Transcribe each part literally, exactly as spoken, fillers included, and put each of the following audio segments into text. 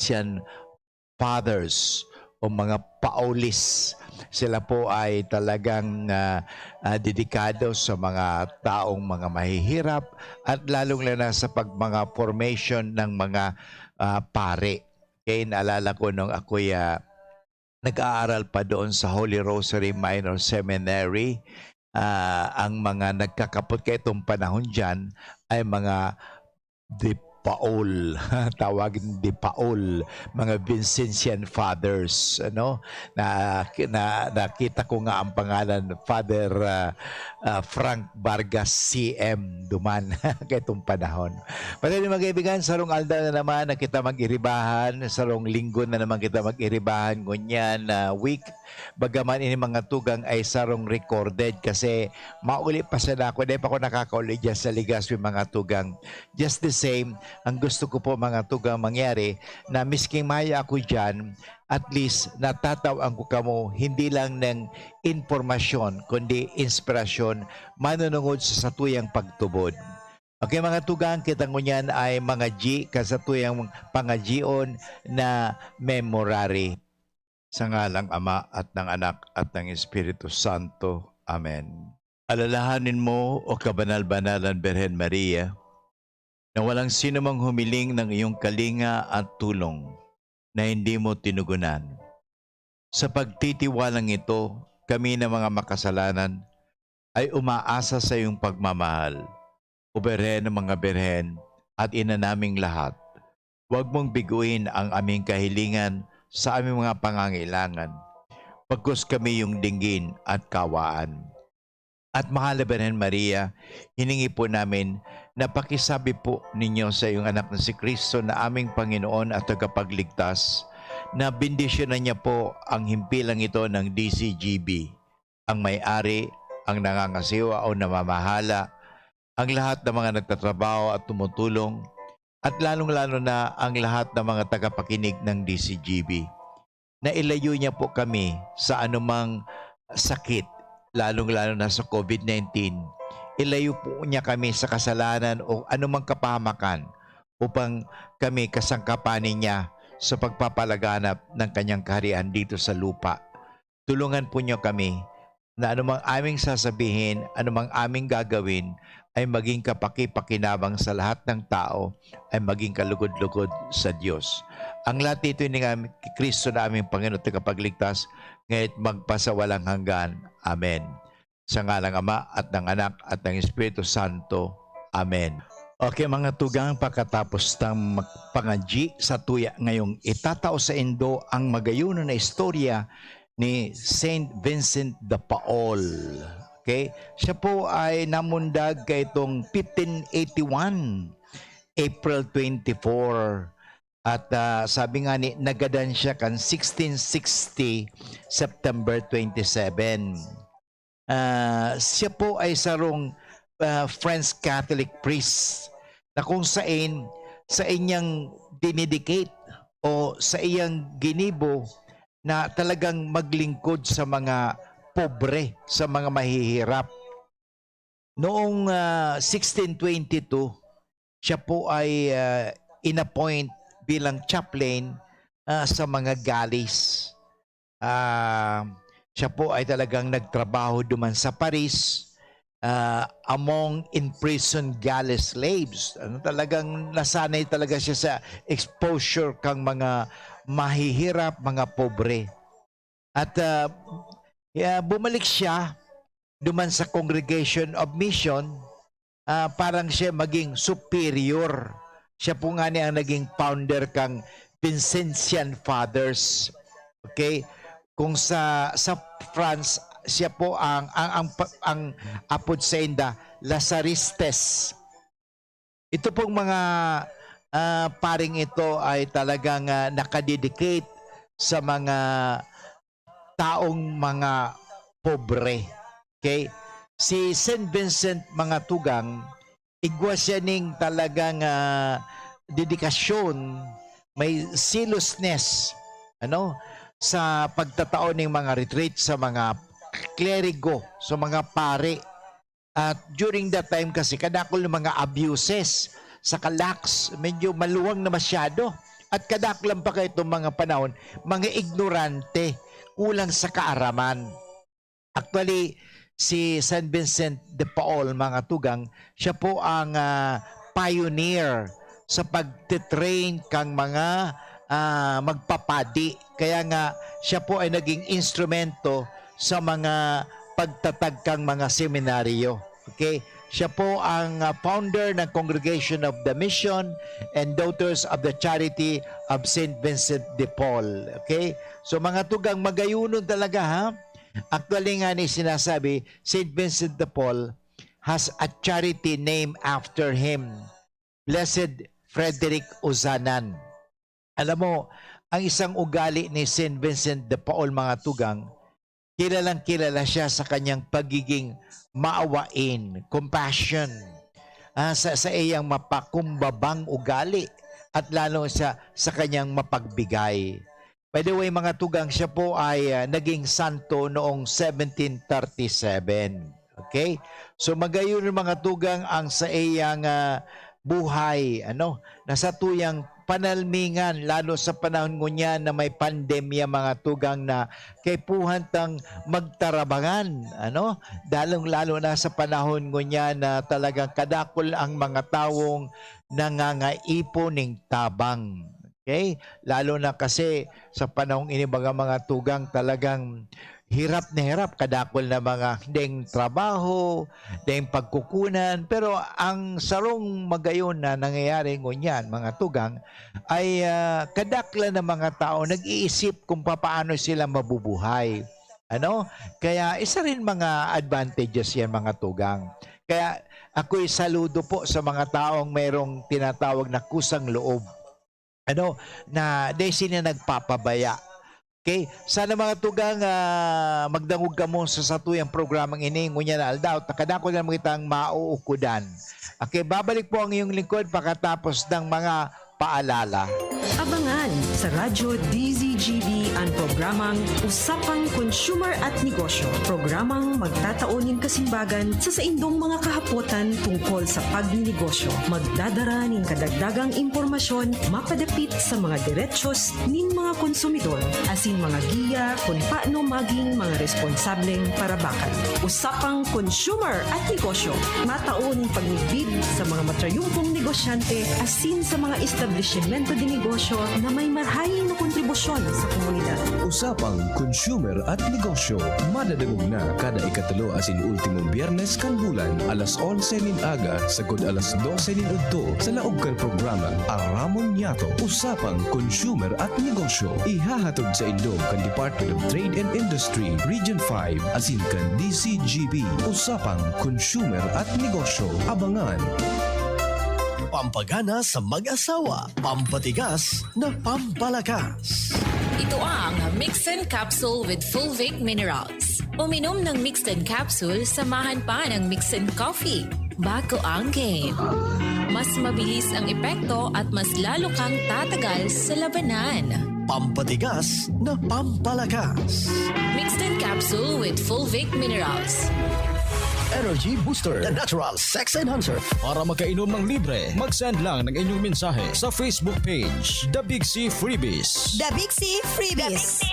Christian fathers o mga paulis. Sila po ay talagang, ah, ah, dedikado sa mga taong mga mahihirap at lalong-lalo na sa pag-, mga formation ng mga, ah, pari. Okay, naalala ko nung ako'y, ah, nag-aaral pa doon sa Holy Rosary Minor Seminary, ah, ang mga nagkakapot kaitong panahon diyan ay mga de Paul, tawagin de Paul, mga Vincentian Fathers, ano? Na, na, nakita ko nga ang pangalan, Father, ah, ah, Frank Vargas C M duman, kaitong panahon. Pati mga kaibigan, sarong aldaw na naman na kita mag-iribahan, sarong linggo na naman kita mag-iribahan, ngunyan na week. Bagaman ini mga tugang ay sarong recorded kasi mauli pa sana ako, dai pa ako nakakauli diyan sa Legazpi, mga tugang. Just the same, ang gusto ko po, mga tugang, mangyari na misking mayo ako diyan, at least natatawan ko kamo hindi lang ng impormasyon, kundi inspirasyon manunungod sa satuyang pagtubod. Okay, mga tugang, kita ngunyan ay mga G, kasatuyang pangadyion na memorary. Sa ngalang Ama, at ng Anak, at ng Espiritu Santo. Amen. Alalahanin mo, O kabanal-banalan Birhen Maria, na walang sino mang humiling ng iyong kalinga at tulong na hindi mo tinugunan. Sa pagtitiwalang ito, kami na mga makasalanan ay umaasa sa iyong pagmamahal. O Birhen ng mga birhen at Ina naming lahat, huwag mong biguin ang aming kahilingan sa aming mga pangangailangan. Bagkus kami yung dinggin at kawaan. At mahal na Birhen Maria, hiningi po namin na pakisabi po ninyo sa iyong anak na si Kristo na aming Panginoon at Tagapagligtas, na bendisyonan niya po ang himpilang ito ng D C G B, ang may-ari, ang nangangasiwa o namamahala, ang lahat ng mga nagtatrabaho at tumutulong, at lalong-lalo na ang lahat ng mga tagapakinig ng D C G B, na ilayo niya po kami sa anumang sakit, lalong-lalo na sa COVID nineteen. Ilayo po niya kami sa kasalanan o anumang kapahamakan upang kami kasangkapan niya sa pagpapalaganap ng kanyang kaharian dito sa lupa. Tulungan po niyo kami na anumang aming sasabihin, anumang aming gagawin, ay maging kapakipakinabang sa lahat ng tao, ay maging kalugod-lugod sa Diyos. Ang lahat ito hininga kay Kristo na aming Panginoon at Tagapagligtas, ngayon at magpasawalang hanggan. Amen. Sa ngalang Ama, at ng Anak, at ng Espiritu Santo. Amen. Okay, mga tugang, pagkatapos tang magpangadyi sa tuya ngayong itatao saindo ang magayon na istorya ni Saint Vincent de Paul. Okay? Siya po ay namundag kaitong fifteen eighty-one, April twenty-four. At, ah, sabi nga ni, nagadan siya kan sixteen sixty, September twenty-seven. Ah, siya po ay sarong, ah, French Catholic priest na kung sain, sa inyang dinedicate o sa iyang ginibo na talagang maglingkod sa mga pobre, sa mga mahihirap. Noong, ah, sixteen twenty-two, siya po ay, ah, inappoint bilang chaplain, ah, sa mga galleys. Ah, siya po ay talagang nagtrabaho duman sa Paris, ah, among imprisoned galley slaves. Ano, talagang nasanay talaga siya sa exposure kang mga mahihirap, mga pobre. At, ah, ya-, bumalik siya duman sa Congregation of Mission, ah, parang siya maging superior. Siya po nga ni ang naging founder kang Vincentian Fathers. Okay? Kung sa, sa France, siya po ang, ang, ang, ang apod sa inda, Lazaristes. Ito pong mga, ah, paring ito ay talagang, ah, nakadedicate sa mga taong mga pobre. Okay? Si Saint Vincent, mga tugang, igwa siya ning talagang, ah, dedikasyon, may zealousness, ano, sa pagtatao ning mga retreat sa mga kleriko, sa mga pari. At during that time kasi, kadakul ng mga abuses, saka lax, medyo maluwang na masyado. At kadaklan pa kaitong mga panahon, mga ignorante, kulang sa kaaraman. Actually, si San Vincent de Paul, mga tugang, siya po ang, ah, pioneer sa pagte-train kang mga, ah, magpapadi. Kaya nga, siya po ay naging instrumento sa mga pagtatag kang mga seminaryo. Okay? Siya po ang, ah, founder ng Congregation of the Mission and Daughters of the Charity of Saint Vincent de Paul. Okay? So, mga tugang, magayunon talaga, ha? Actually nga ni sinasabi, Saint Vincent de Paul has a charity named after him. Blessed Frederick Ozanan. Alam mo, ang isang ugali ni Saint Vincent de Paul, mga tugang, kilalang-kilala siya sa kanyang pagiging maawain, compassion, ah, sa, sa iyang mapakumbabang ugali, at lalo sa, sa kanyang mapagbigay. By the way, mga tugang, siya po ay, ah, naging santo noong seventeen thirty-seven. Okay? So, magayon, mga tugang, ang sa iyang, ah, buhay, ano, na satuyang panalmingan, lalo sa panahon ngunyan na may pandemya, mga tugang, na kaipuhan tang magtarabangan, ano, lalong-lalo na sa panahon ngunyan na talagang kadakol ang mga tawong nangangaipo ning tabang. Okay? Lalo na kasi sa panahong ini, mga, mga tugang, talagang hirap na hirap, kadakol na mga deng trabaho, deng pagkukunan. Pero ang sarong magayon na nangyayari ngunyan, mga tugang, ay, ah, kadaklan ng mga tao nag-iisip kung papaano sila mabubuhay. Ano? Kaya isa rin mga advantages yan, mga tugang. Kaya ako'y saludo po sa mga taong mayroong tinatawag na kusang loob. Ano? Na dai sila nagpapabaya. Okay? Sana, mga tugang, ah, magdangog kamo sa satuyang programang ini, ngunyan na aldaw, ta kadakul na kitang mauukudan. Okay, babalik po ang iyong lingkod pakatapos ng mga paalala. Abangan sa Radyo D Z G B ang programang Usapang Consumer at Negosyo. Programang magtatao nin kasimbagan sa saindong mga kahapotan tungkol sa pagninegosyo. Magdadara nin kadagdagang impormasyon mapadapit sa mga derechos nin mga konsumidor asin mga giya kun paano maging mga responsableng parabakan. Usapang Consumer at Negosyo. Matao nin pagmidbid sa mga matrayumpong negosyante asin sa mga establisimento de negosyo na may marahay na kontribusyon sa komunidad. Usapang Consumer at Negosyo, madadangog na kada ikatulo asin ultimong Biyernes kan bulan, alas onse nin aga sagkod alas dose nin udto, sa laog kan programang Aramon Niyato, Usapang Consumer at Negosyo. Ihahatod saindo kan Department of Trade and Industry, Region five, asin kan D Z G B, Usapang Consumer at Negosyo. Abangan! Pampagana sa mag-asawa, pampatigas na pampalakas. Ito ang Mixin Capsule with Fulvic Minerals. Uminom ng Mixin Capsule, samahan pa ng Mixin Coffee. Bago ang game. Mas mabilis ang epekto at mas lalo kang tatagal sa labanan. Pampatigas na pampalakas. Mixin Capsule with Fulvic Minerals. Energy Booster, the natural sex enhancer. Para makainom ng libre, mag-send lang ng inyong mensahe sa Facebook page, The Big C Freebies. The Big C Freebies.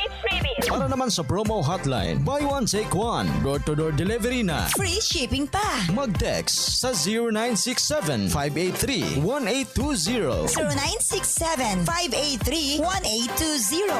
Para naman sa promo hotline, buy one, take one. Door-to-door delivery na. Free shipping pa. Mag-text sa zero nine six seven, five eight three, one eight two zero. Zero nine six seven, five eight three, one eight two zero.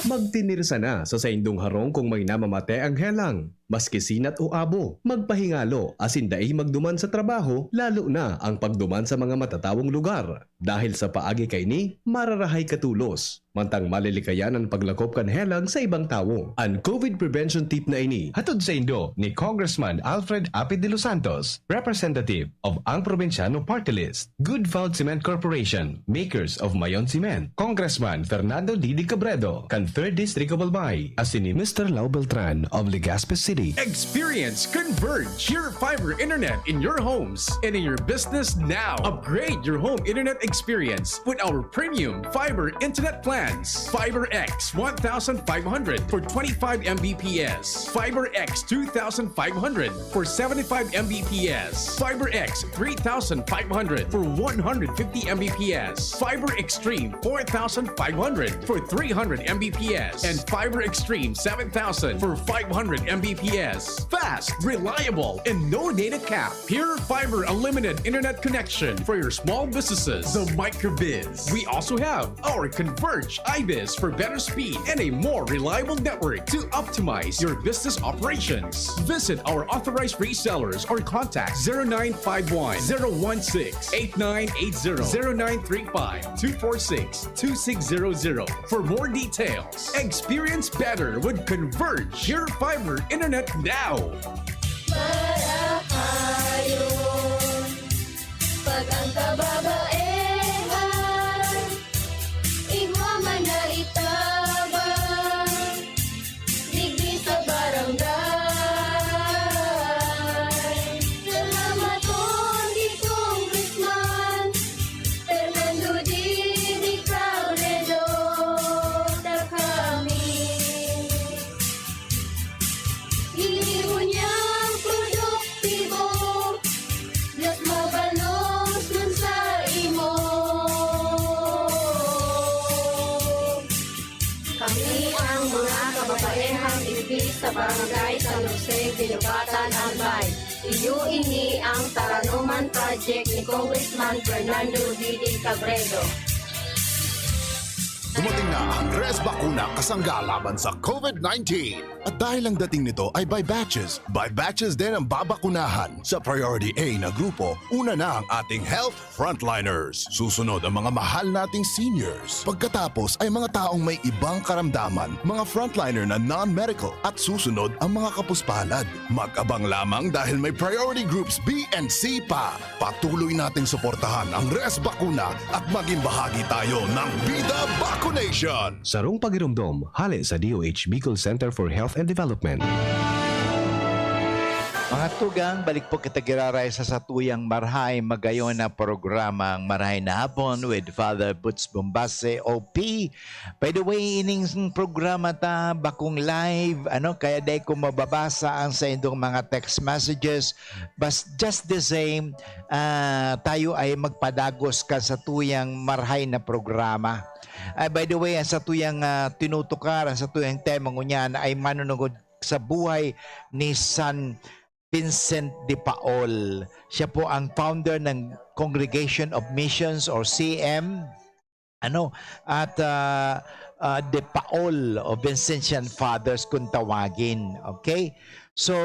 Magtinirsa na sa saindong harong kung may namamate ang helang. Maski sinat o abo, magpahingalo asin dai magduman sa trabaho, lalo na ang pagduman sa mga matatawong lugar. Dahil sa paagi kaini, mararahay ka tolos, mantang malilikayan an paglakop kan helang sa ibang tawo. An COVID prevention tip na ini, hatod saindo ni Congressman Alfred Apid de los Santos, representative of Ang Probinsyano Party List. Good Food Cement Corporation, makers of Mayon Cement. Congressman Fernando Didi Cabredo, kan Third District of Albay. Asin ni Mister Lau Beltran of Legazpi City. Experience Converge, your fiber internet in your homes and in your business now. Upgrade your home internet experience with our premium fiber internet plans. Fiber X one thousand five hundred for twenty-five M B P S. Fiber X two thousand five hundred for seventy-five M B P S. Fiber X three thousand five hundred for one hundred fifty M B P S. Fiber Extreme four thousand five hundred for three hundred M B P S. And Fiber Extreme seven thousand for five hundred M B P S. Fast, reliable, and no data cap. Pure Fiber Unlimited Internet Connection for your small businesses. The Microbiz. We also have our Converge iBiz for better speed and a more reliable network to optimize your business operations. Visit our authorized resellers or contact zero nine five one, zero one six, eight nine eight zero, zero nine three five, two four six, two six zero zero for more details. Experience better with Converge, your fiber internet now. Marahayon, pag ang kababaehan, igwa man na itabang, digdi sa barangay. Salamaton ki Congressman Fernando Didi Cabredo, ta kami ini ngunyan produktibo, mas mabalos man sa imo. Kami ang mga kababaehang digdi sa Barangay San Jose, Guinobatan, Albay. Iyo ini ang Taranoman Project ni Congressman Fernando Didi Cabredo. Dumating na ang Res Bakuna kasangga laban sa COVID nineteen. At dahil ang dating nito ay by batches, by batches din ang babakunahan. Sa Priority A na grupo, una na ang ating health frontliners. Susunod ang mga mahal nating seniors. Pagkatapos ay mga taong may ibang karamdaman, mga frontliner na non-medical. At susunod ang mga kapuspalad. Mag-abang lamang dahil may priority groups B and C pa. Patuloy nating suportahan ang Res Bakuna at maging bahagi tayo ng Bida Vacunation. Sarong pagiromdom, hale sa D O H Bicol Center for Health and Development. Mga tugang, balik po kita giraray sa satuyang marahay magayon na programa, ang Marahay na Hapon with Father Boots Bombase, O P. By the way, ining programa ta, bakong live, ano, kaya dai ko mababasa ang saindong mga text messages. But just the same, ah, tayo ay magpadagos kan satuyang marahay na programa. Ah, by the way, ang satuyang, ah, tinutukar, ang satuyang tema ngunyan ay manunungod sa buhay ni San Vincent de Paul. Siya po ang founder ng Congregation of Missions or C M, ano, at, ah, ah, de Paul o Vincentian Fathers kung tawagin. Okay? So,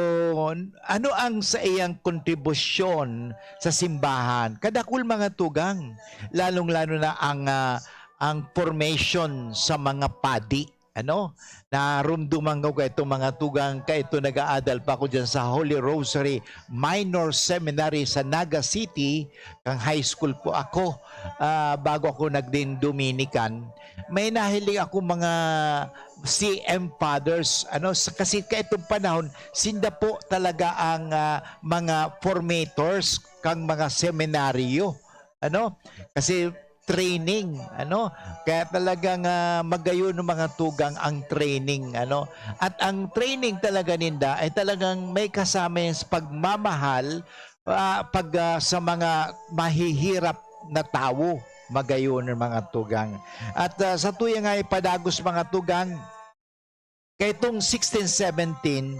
ano ang sa iyang kontribusyon sa simbahan? Kadakul, mga tugang, lalong-lalo na ang, ah, ang formation sa mga padi. Ano, narumduman ko kaitong mga tugang, kaito nag-aadal pa ako diyan sa Holy Rosary Minor Seminary sa Naga City, kan high school po ako, ah, bago ako naging Dominican. May nahiling ako mga C M fathers, ano, sa, kasi kaitong panahon, sinda po talaga ang, ah, mga formators kang mga seminaryo, ano, kasi training, ano, kaya talagang, ah, magayon ng mga tugang ang training, ano, at ang training talaga ninda ay talagang may kasama yan sa pagmamahal, ah, pag, ah, sa mga mahihirap na tawo, magayon ng mga tugang. At, ah, sa tuya nga ipadagos mga tugang, kaitong sixteen seventeen,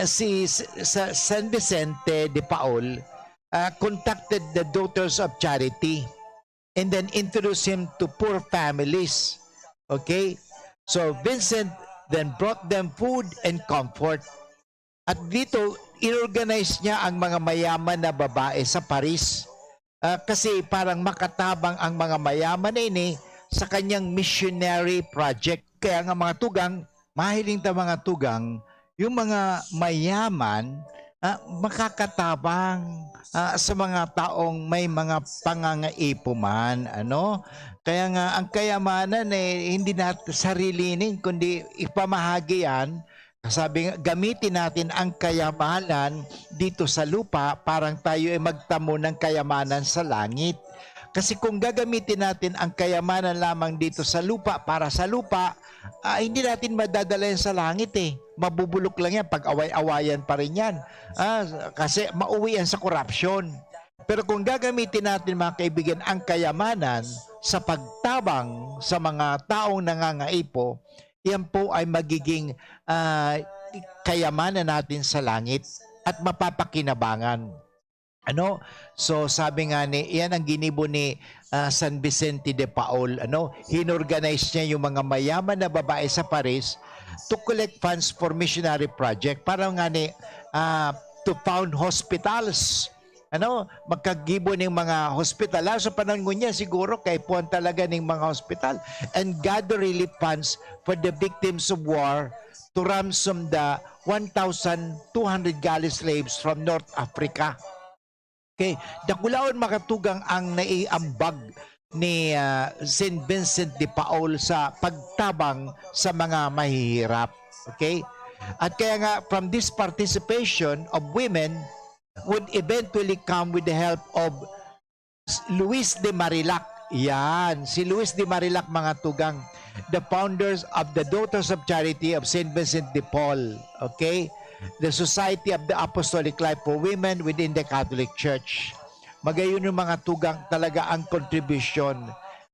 ah, si S-, sa San Vicente de Paul, ah, contacted the Daughters of Charity and then introduced him to poor families. Okay? So, Vincent then brought them food and comfort. At dito, inorganize niya ang mga mayaman na babae sa Paris. Ah, kasi parang makatabang ang mga mayaman na ini sa kanyang missionary project. Kaya nga mga tugang, mahiling ta mga tugang, yung mga mayaman, ah, makakatabang, ah, sa mga taong may mga pangangaipo man, ano? Kaya nga, ang kayamanan, eh, hindi nat-, sarilinin, kundi ipamahagi yan Sabi nga, gamitin natin ang kayamanan dito sa lupa, parang tayo ay magtamo ng kayamanan sa langit. Kasi kung gagamitin natin ang kayamanan lamang dito sa lupa para sa lupa, ah, hindi natin madadala yan sa langit eh. Mabubulok lang yan, pag-away-awayan pa rin yan. Ah, kasi mauwi yan sa korupsyon. Pero kung gagamitin natin, mga kaibigan, ang kayamanan sa pagtabang sa mga taong nangangaipo, yan po ay magiging, ah, kayamanan natin sa langit at mapapakinabangan. Ano? So, sabi nga ni, yan ang ginibo ni, ah, San Vicente de Paul. Ano? Hinorganize niya yung mga mayaman na babae sa Paris to collect funds for missionary project. Parang nga ni, ah, to found hospitals. Ano? Magkagibo ning mga hospital. Lalo sa panahon ngunyan, siguro, kaipuhan talaga ning mga hospital. And gather relief funds for the victims of war to ransom the one thousand two hundred galley slaves from North Africa. Okay, dakulaon, mga tugang, ang naiambag ni, ah, Saint Vincent de Paul sa pagtabang sa mga mahihirap. Okay? At kaya nga, from this participation of women would eventually come with the help of Luis de Marillac. Yan, si Luis de Marillac, mga tugang, the founders of the Daughters of Charity of Saint Vincent de Paul. Okay? The Society of the Apostolic Life for Women within the Catholic Church. Magayon yung, mga tugang, talaga ang contribution.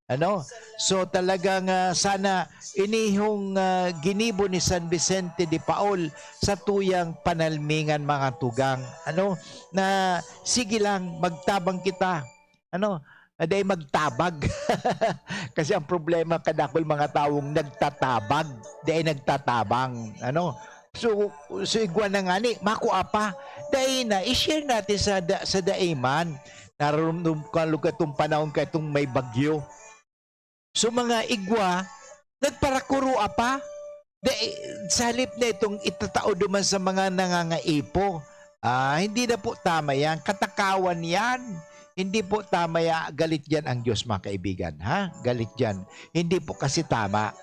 Ano? So, talagang, ah, sana inihong, ah, ginibo ni San Vicente de Paul sa tuyang panalmingan, mga tugang. Ano? Na sige lang, magtabang kita. Ano? Ah, dai magtabag. Kasi ang problema, kadakul mga tawong nagtatabag, dai nagtatabang. Ano? So, so igwa na nga ni, makua pa. Dai na, i-share natin sa da-, sa daiman. Nararamdam ko ang lugar itong panahon ka itong may bagyo. So, mga igwa, nagparakurua pa. Dai, sa halip na itong itatao duman sa mga nangangaipo. Ah, hindi na po tama yan. Katakawan yan. Hindi po tama yan. Galit dyan ang Diyos, mga kaibigan. Ha? Galit dyan. Hindi po kasi tama.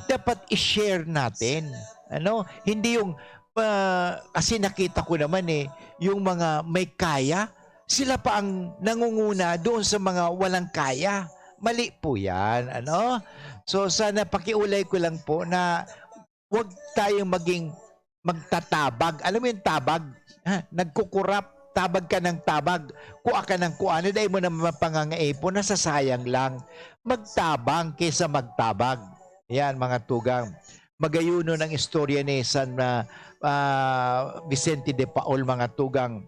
Dapat i-share natin. Ano? Hindi yung, ah, kasi nakita ko naman eh, yung mga may kaya, sila pa ang nangunguna doon sa mga walang kaya. Mali po yan, ano? So, sana pakiulay ko lang po na wag tayong maging magtatabag. Alam mo yung tabag? Ha? Nagkukurap, tabag ka ng tabag. Kua ka ng kua. Ano, dai mo naman pangangaipo, nasasayang lang. Magtabang kaysa magtabag. Yan, mga tugang. Magayunon ang istorya ni San, ah, ah, Vicente de Paul, mga tugang.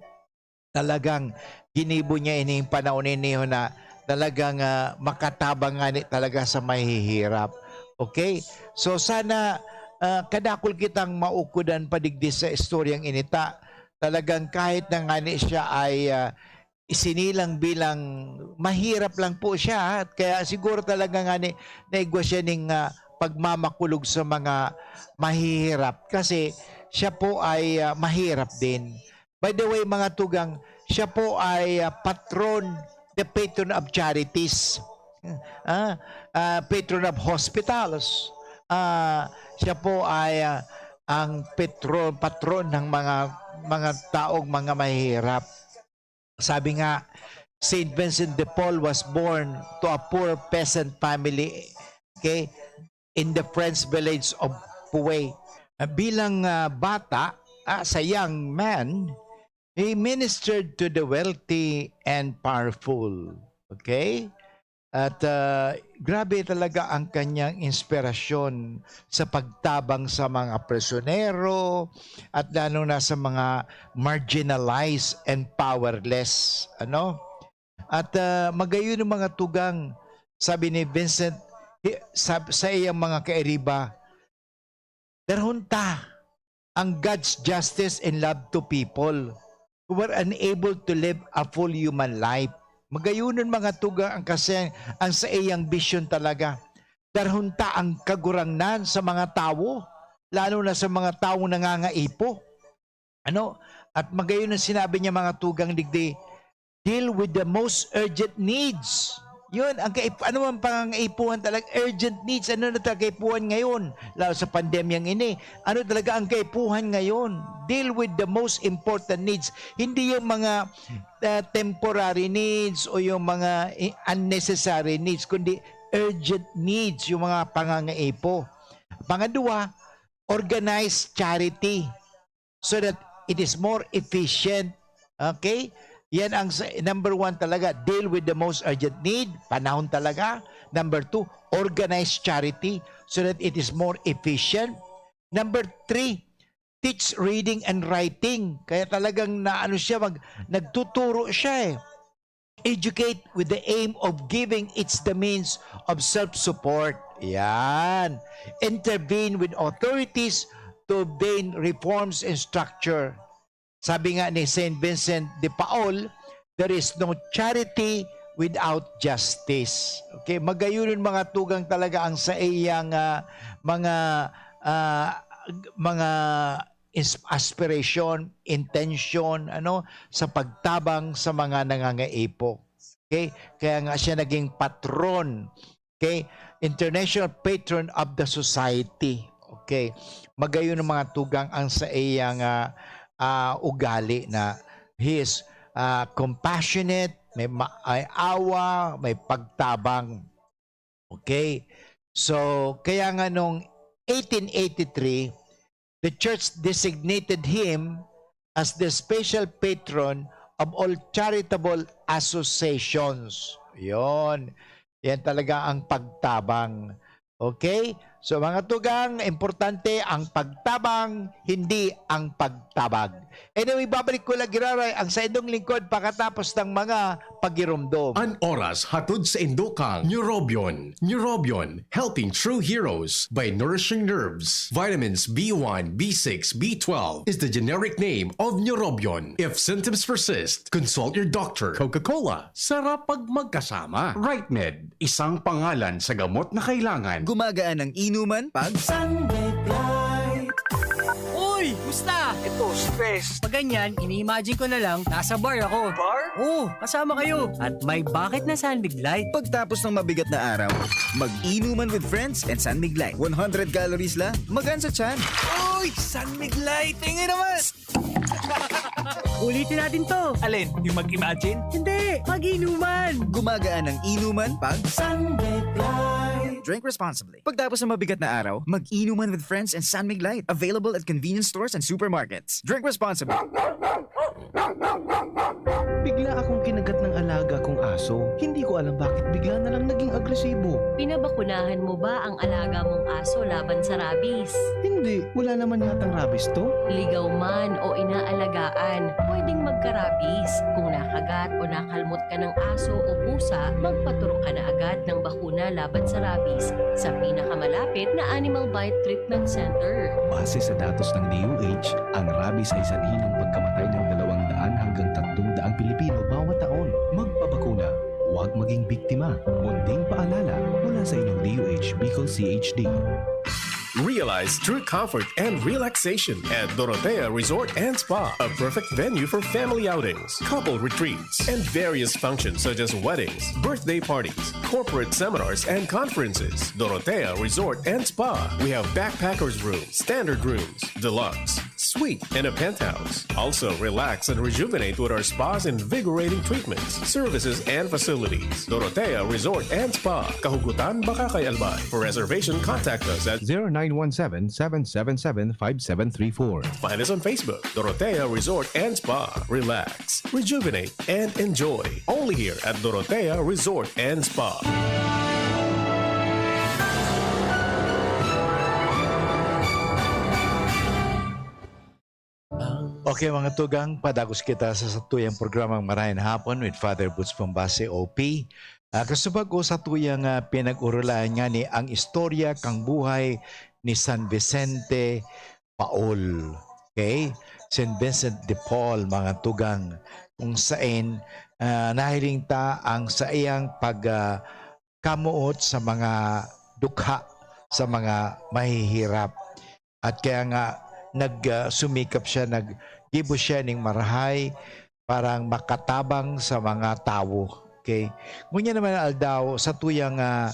Talagang ginibo niya ining panahon ini na talagang, ah, makatabang ngani talaga sa mahihirap. Okay? So sana, ah, kadakul kitang maukodan pa digdi sa istoryang ini ta. Talagang kahit na ngani siya ay, ah, isinilang bilang mahirap lang po siya, ha? Kaya siguro talaga ngani naigwa siya ning, ah, pagmamakulog sa mga mahihirap kasi siya po ay, ah, mahirap din. By the way, mga tugang, siya po ay, ah, patron, the patron of charities. Ah, ah, patron of hospitals. Ah, siya po ay, ah, ang petro-, patron ng mga, mga taong mga mahihirap. Sabi nga, Saint Vincent de Paul was born to a poor peasant family, okay, in the French village of Pouay. Ah, bilang, ah, bata, ah, as a young man, he ministered to the wealthy and powerful. Okay? At, ah, grabe talaga ang kanyang inspirasyon sa pagtabang sa mga prisyonero at lalo na sa mga marginalized and powerless, ano? At, ah, magayon ang mga tugang, sabi ni Vincent, hi-, sab-, sa iyang mga kairiba, "Darahon ta ang God's justice and love to people who were unable to live a full human life." Magayonon, mga tugang, ang kasi ang saiyang bisyon talaga. Darahon ta ang Kagurangnan sa mga tawo, lalo na sa mga tawong nangangaipo. Ano? At magayon ang sinabi niya, mga tugang, digdi, "Deal with the most urgent needs." Yun, ang kaip-, ano ang pangangaipuhan talaga, urgent needs, ano na talaga kaipuhan ngayon, lalo sa pandemyang ini, ano talaga ang kaipuhan ngayon? Deal with the most important needs, hindi yung mga, ah, temporary needs o yung mga i-, unnecessary needs, kundi urgent needs, yung mga pangangaipo. Pangadwa, organized charity so that it is more efficient. Okay? Yan ang sa-, number one talaga, deal with the most urgent need, panahon talaga. Number two, organized charity so that it is more efficient. Number three, teach reading and writing. Kaya talagang na ano siya, mag-, nagtuturo siya eh. Educate with the aim of giving its the means of self-support. Yan. Intervene with authorities to obtain reforms and structure. Sabi nga ni Saint Vincent de Paul, "There is no charity without justice." Okay, magayunon mga tugang talaga ang sa iyang, ah, mga, ah, mga ins-, aspiration, intention, ano, sa pagtabang sa mga nangangaipo. Okay? Kaya nga siya naging patron, okay? International patron of the society. Okay? Magayon ang mga tugang ang sa iyang, ah, ah, ugali na he is, ah, compassionate, may ma-, may awa, may pagtabang. Okay? So, kaya nga nung eighteen eighty-three, the church designated him as the special patron of all charitable associations. Yon. Yan talaga ang pagtabang. Okay? So, mga tugang, importante ang pagtabang, hindi ang pagtabag. Anyway, babalik ko lang giraray ang saindong lingkod pakatapos ng mga pagiromdom. An oras hatod sa indo kang Neurobion. Neurobion, helping true heroes by nourishing nerves. Vitamins B one, B six, B twelve is the generic name of Neurobion. If symptoms persist, consult your doctor. Coca-Cola, sarap pag magkasama. Rightmed, isang pangalan sa gamot na kailangan. Gumagaan ang inuman pag Sunbit Light. Uy! Musta? Ito, stress. Pag ganyan, ini-imagine ko na lang, nasa bar ako. Bar? Oo, kasama kayo. At may bakit na Sunbit Light. Pagtapos ng mabigat na araw, mag-inuman with friends and Sunbit Light. One hundred calories lang, magaan sa tiyan. Uy! Sunbit Light! Tingin naman! Ulitin natin to. Alin? Yung mag-imagine? Hindi! Mag-inuman! Gumagaan ang inuman pag Sunbit Light. Drink responsibly. Pagtapos ng mabigat na araw, mag-inuman with friends and San Mig Light. Available at convenience stores and supermarkets. Drink responsibly. Bigla akong kinagat ng alaga kong aso. Hindi ko alam bakit bigla na lang naging agresibo. Pinabakunahan mo ba ang alaga mong aso laban sa rabies? Hindi. Wala naman yatang rabies to. Ligaw man o inaalagaan, pwedeng magka-rabies. Kung nakagat o nakalmot ka ng aso o pusa, magpaturok ka na agad ng bakuna laban sa rabies sa pinakamalapit na Animal Bite Treatment Center. Base sa datos ng D O H, ang rabies ay sanhi ng pagkamatay ng dalawang daan hanggang tatlong daang Pilipino bawat taon. Magpabakuna, huwag maging biktima. Munting paalala mula sa inyong D O H Bicol C H D. Realize true comfort and relaxation at Dorotea Resort and Spa, a perfect venue for family outings, couple retreats, and various functions such as weddings, birthday parties, corporate seminars, and conferences. Dorotea Resort and Spa. We have backpackers room, standard rooms, deluxe, suite, and a penthouse. Also, relax and rejuvenate with our spa's invigorating treatments, services, and facilities. Dorotea Resort and Spa, Kahugutan, Bacacay, Albay. For reservation, contact us at zero nine one seven, seven seven seven, five seven three four. Find us on Facebook, Dorotea Resort and Spa. Relax, rejuvenate, and enjoy. Only here at Dorotea Resort and Spa. Okay, mga tugang, padagos kita sa satuyang programang Marayang Hapon with Father Boots Pombase, O P. Ah, kasubag ko sa tuyang, ah, pinag-urulan nga ni ang istorya kang buhay ni San Vicente Paul. Okay? Saint Vincent de Paul, mga tugang, kung sain, ah, nahiling ta ang saiyang pag, ah, kamoot sa mga dukha, sa mga mahihirap. At kaya nga, nag, ah, sumikap siya, naggibo siya ning marahay para makatabang sa mga tawo. Okay? Ngunyan naman na aldaw, sa tuyang, ah,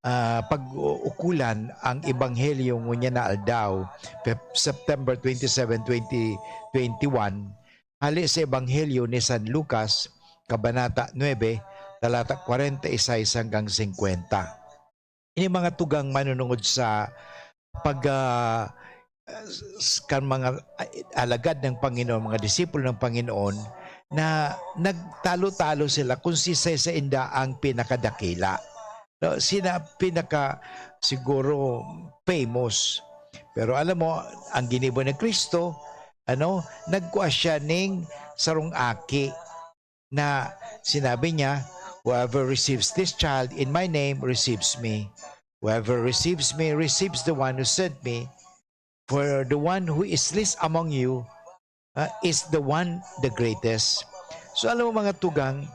ah, pag-uukulan ang Ebanghelyo ngunyan na aldaw, Pep-, September twenty-seven, twenty twenty-one, hali sa Ebanghelyo ni San Lucas, Kabanata nuebe, talata kwarenta y seis hanggang singkwenta. Ini mga tugang manunungod sa pag, ah, s-, kan mga, ah, alagad ng Panginoon, mga disipulo ng Panginoon, na nagtalo-talo sila kung si sainda ang pinakadakila. No, sina pinaka, siguro, famous. Pero alam mo, ang ginibo ni Cristo, ano, nagkua siya ning sarong aki na sinabi niya, "Whoever receives this child in my name receives me. Whoever receives me receives the one who sent me. For the one who is least among you, ah, is the one the greatest." So, alam mo, mga tugang,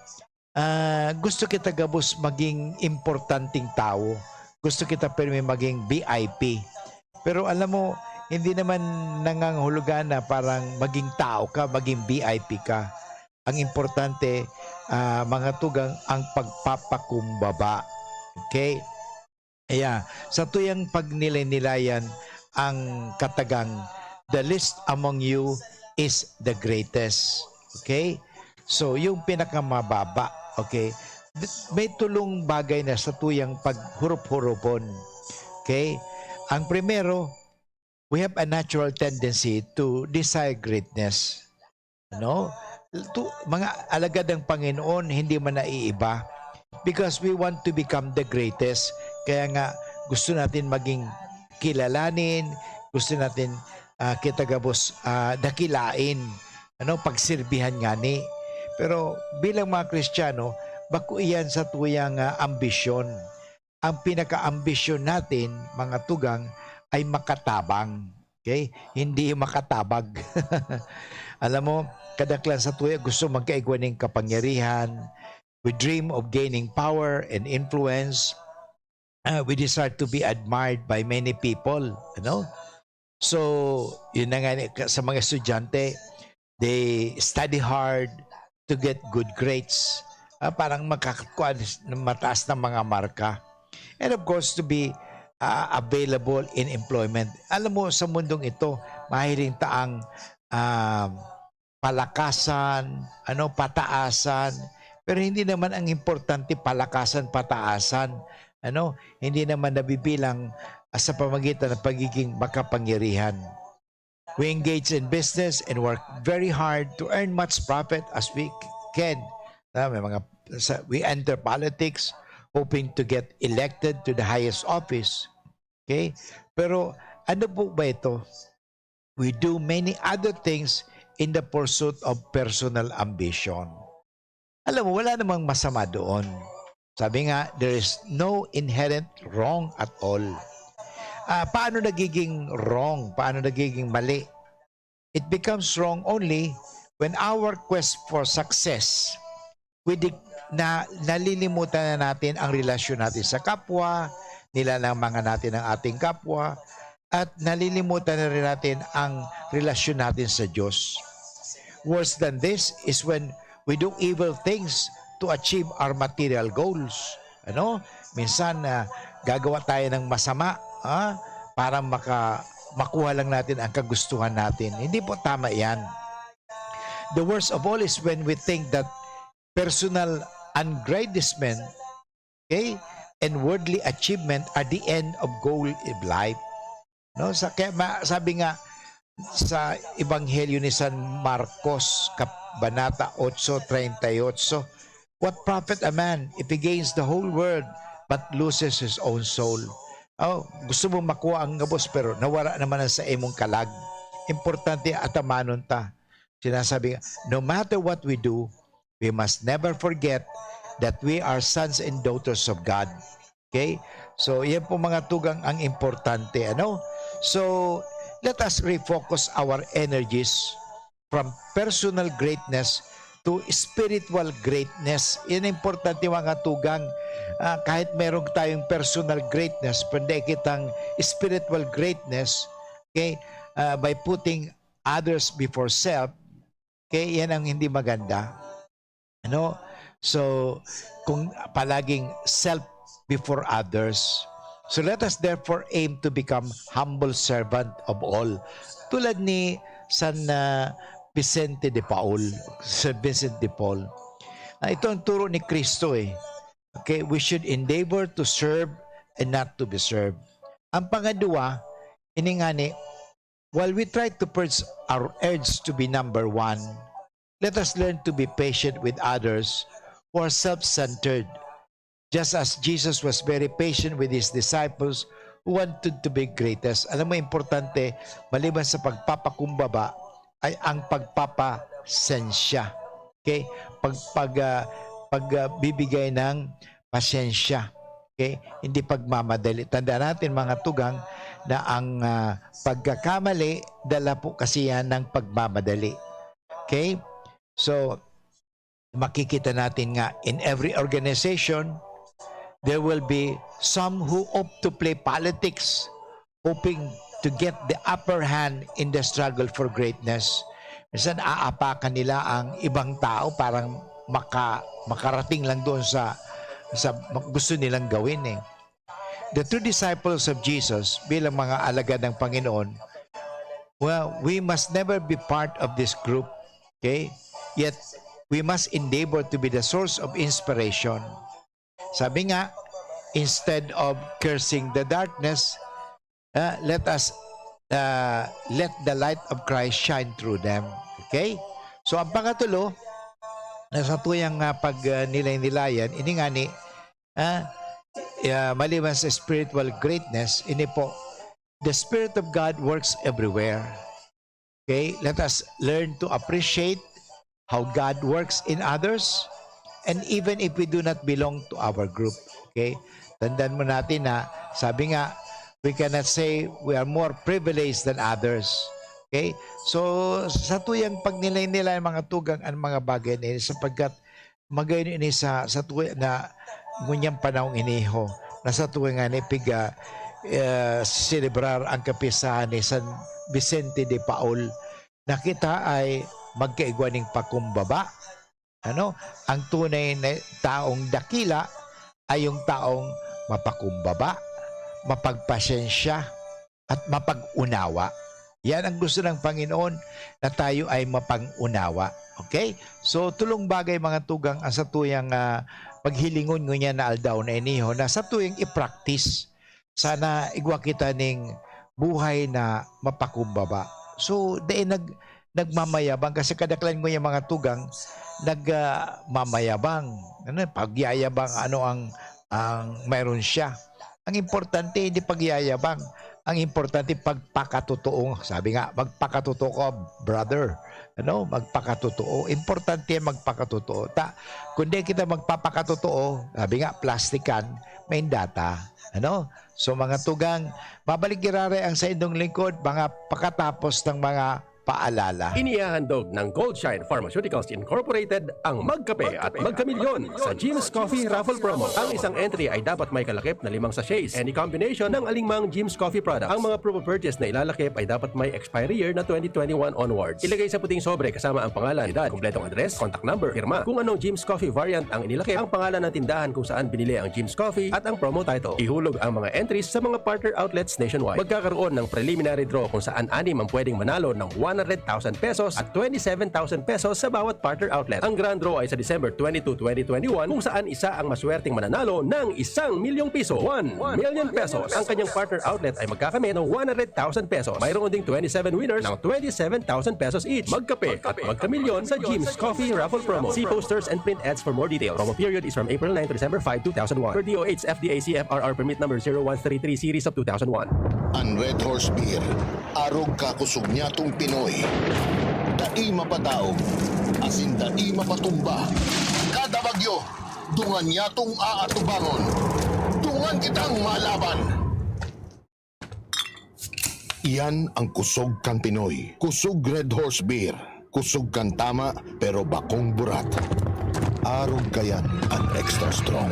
ah, gusto kita gabos maging importanteng tawo. Gusto kita pirmi maging V I P. Pero alam mo, hindi naman nangangahulugan na parang maging tao ka, maging V I P ka. Ang importante, ah, mga tugang, ang pagpapakumbaba. Okay? Ayan, sa tuyang pagnilay-nilayan ang katagang, "The least among you is the greatest." Okay? So, yung pinakamababa, okay? Th-, may tulong bagay na sa tuyang paghurup-hurupon. Okay? Ang primero, we have a natural tendency to desire greatness. No? Tu-, mga alagad ng Panginoon, hindi man naiiba. Because we want to become the greatest. Kaya nga, gusto natin maging kilalanin, gusto natin, ah, kita gabos, ah, dakilain, ano, pagsirbihan ngani. Pero bilang mga Kristiyano, bako iyan sa tuyang, ah, ambisyon. Ang pinakaambisyon natin, mga tugang, ay makatabang. Okay? Hindi makatabag. Alam mo, kadaklan sa tuya gusto magkaigwa ning kapangyarihan. We dream of gaining power and influence. Ah, we desire to be admired by many people, ano? So, yun na nga ni-, ka-, sa mga estudyante, they study hard to get good grades. Ah, parang makakakuha ng mataas na mga marka. And of course, to be, ah, available in employment. Alam mo, sa mundong ito, mahiling ta ang, ah, palakasan, ano, pataasan. Pero hindi naman ang importante palakasan, pataasan. Ano, hindi naman nabibilang, ah, sa pamagitan ng pagiging makapangyarihan. We engage in business and work very hard to earn much profit as we c-, can. Ah, may mga, sa, we enter politics hoping to get elected to the highest office. Okay? Pero ano po ba ito? We do many other things in the pursuit of personal ambition. Alam mo, wala namang masama doon. Sabi nga, "There is no inherent wrong at all." Ah, paano nagiging wrong? Paano nagiging mali? It becomes wrong only when our quest for success, we dig-, na, nalilimutan na natin ang relasyon natin sa kapwa, nilalamangan natin ang ating kapwa, at nalilimutan na rin natin ang relasyon natin sa Diyos. Worse than this is when we do evil things to achieve our material goals. Ano? Minsan, ah, gagawa tayo ng masama, ah, para maka-, makuha lang natin ang kagustuhan natin. Hindi po tama yan. The worst of all is when we think that personal aggrandizement, okay, and worldly achievement are the end of goal of life. No? Sa, kaya ma-, sabi nga sa Ebanghelyo ni San Marcos, Kabanata otso treinta y ocho, "What profit a man if he gains the whole world but loses his own soul?" Oh, gusto mo makuha ang gabos pero nawara naman ang sa imong kalag. Importante atamanon ta. Sinasabi nga, "No matter what we do, we must never forget that we are sons and daughters of God." Okay? So, yan po mga tugang ang importante, ano? So, let us refocus our energies from personal greatness to spiritual greatness. Yan ang importante, mga tugang. Ah, kahit meron tayong personal greatness, pwede kitang spiritual greatness, okay? Ah, by putting others before self, okay? Yan ang hindi maganda. Ano? So, kung palaging self before others. So let us therefore aim to become humble servant of all. Tulad ni San ah, Vicente de Paul, San Vincent de Paul. Ah, ito ang turo ni Kristo eh. Okay, we should endeavor to serve and not to be served. Ang pangadwa, ini nga ni, while we try to purge our urge to be number one, let us learn to be patient with others who are self-centered, just as Jesus was very patient with his disciples who wanted to be greatest. Alam mo, importante, maliban sa pagpapakumbaba, ay ang pagpapasensya. Okay? Pag, pag, ah, pag, ah, bibigay ng pasensya. Okay? Hindi pagmamadali. Tandaan natin, mga tugang, na ang ah, pagkakamali, dala po kasi yan ng pagmamadali. Okay? So, makikita natin nga, in every organization, there will be some who opt to play politics, hoping to get the upper hand in the struggle for greatness. Minsan, aapakan nila ang ibang tao para maka-, makarating lang doon sa, sa gusto nilang gawin eh. The true disciples of Jesus, bilang mga alagad ng Panginoon, well, we must never be part of this group, okay? Yet, we must endeavor to be the source of inspiration. Sabi nga, instead of cursing the darkness, ah, let us, ah, let the light of Christ shine through them. Okay? So, ang pangatulo, na sa tuyang ah, pag ah, nilay-nilayan, ini nga ni, ah, ah, maliban sa spiritual greatness, ini po, the Spirit of God works everywhere. Okay? Let us learn to appreciate how God works in others, and even if we do not belong to our group. Okay? Tandaan mo natin na, sabi nga, we cannot say we are more privileged than others. Okay? So, sa tuyang pagnilay-nilay, mga tugang, ang mga bagay na ini, sapagkat magayon ini sa, sa tuwi na ngunyan panahong iniho, na sa tuwi nga ni piga, eh, selebrar ang kapistahan ni San Vicente de Paul, na kita ay magkaigwa ning pakumbaba. Ano? Ang tunay na taong dakila ay yung taong mapakumbaba, mapagpasensya, at mapag-unawa. Yan ang gusto ng Panginoon, na tayo ay mapag-unawa. Okay? So, tulong bagay, mga tugang, ang satuyang ah, paghilingon ngunyan na aldaw na iniho, na satuyang i-practice. Sana igwa kita ning buhay na mapakumbaba. So, dai nag-, nagmamayabang, kasi kadaklan ko yung mga tugang, nagmamayabang. Ano, pagyayabang, ano ang, ang mayroon siya. Ang importante, hindi pagyayabang. Ang importante, pagpakatotoo. Sabi nga, "Magpakatotoo ka, brother." Ano? Magpakatotoo. Importante yan, magpakatotoo. Ta, kung di kita magpapakatotoo, sabi nga, plastikan, may data. Ano? So, mga tugang, mabalik giraray ang sa inyong lingkod, mga pakatapos ng mga paalala. Inihahandog ng Goldshine Pharmaceuticals Incorporated ang Magkape at Magkamilyon sa Jim's Coffee Raffle Promo. Ang isang entry ay dapat may kalakip na limang sachets, any combination ng alingmang Jim's Coffee product. Ang mga promo purchase na ilalakip ay dapat may expiry year na twenty twenty-one onwards. Ilagay sa puting sobre kasama ang pangalan, edad, kompletong address, contact number, pirma. Kung anong Jim's Coffee variant ang inilakip, ang pangalan ng tindahan kung saan binili ang Jim's Coffee at ang promo title. Ihulog ang mga entries sa mga partner outlets nationwide. Magkakaroon ng preliminary draw kung saan anim ang pwedeng manalo ng one hundred thousand pesos at twenty-seven thousand pesos sa bawat partner outlet. Ang grand draw ay sa December twenty-two, twenty twenty-one, kung saan isa ang maswerteng mananalo ng isang milyong piso, one million pesos. Ang kanyang partner outlet ay magkakamit ng one hundred thousand pesos. Mayroon ding twenty-seven winners ng twenty-seven thousand pesos each. Magkape at magkamilyon sa Jim's Coffee Raffle Promo. See posters and print ads for more details. Promo period is from April nine to December five, two thousand one. Per D O H F D A C F R R permit number zero one three three series of two thousand one. An Red Horse Beer, arog ka kusog nyatong Pinoy. Dai mapadaog, asin dai mapatumba. Kada bagyo, dungan nyatong aatubangon. Dungan kitang malaban. Iyan ang kusog kan Pinoy. Kusog Red Horse Beer. Kusog kan tama, pero bakong burat. Arog kayan an extra strong.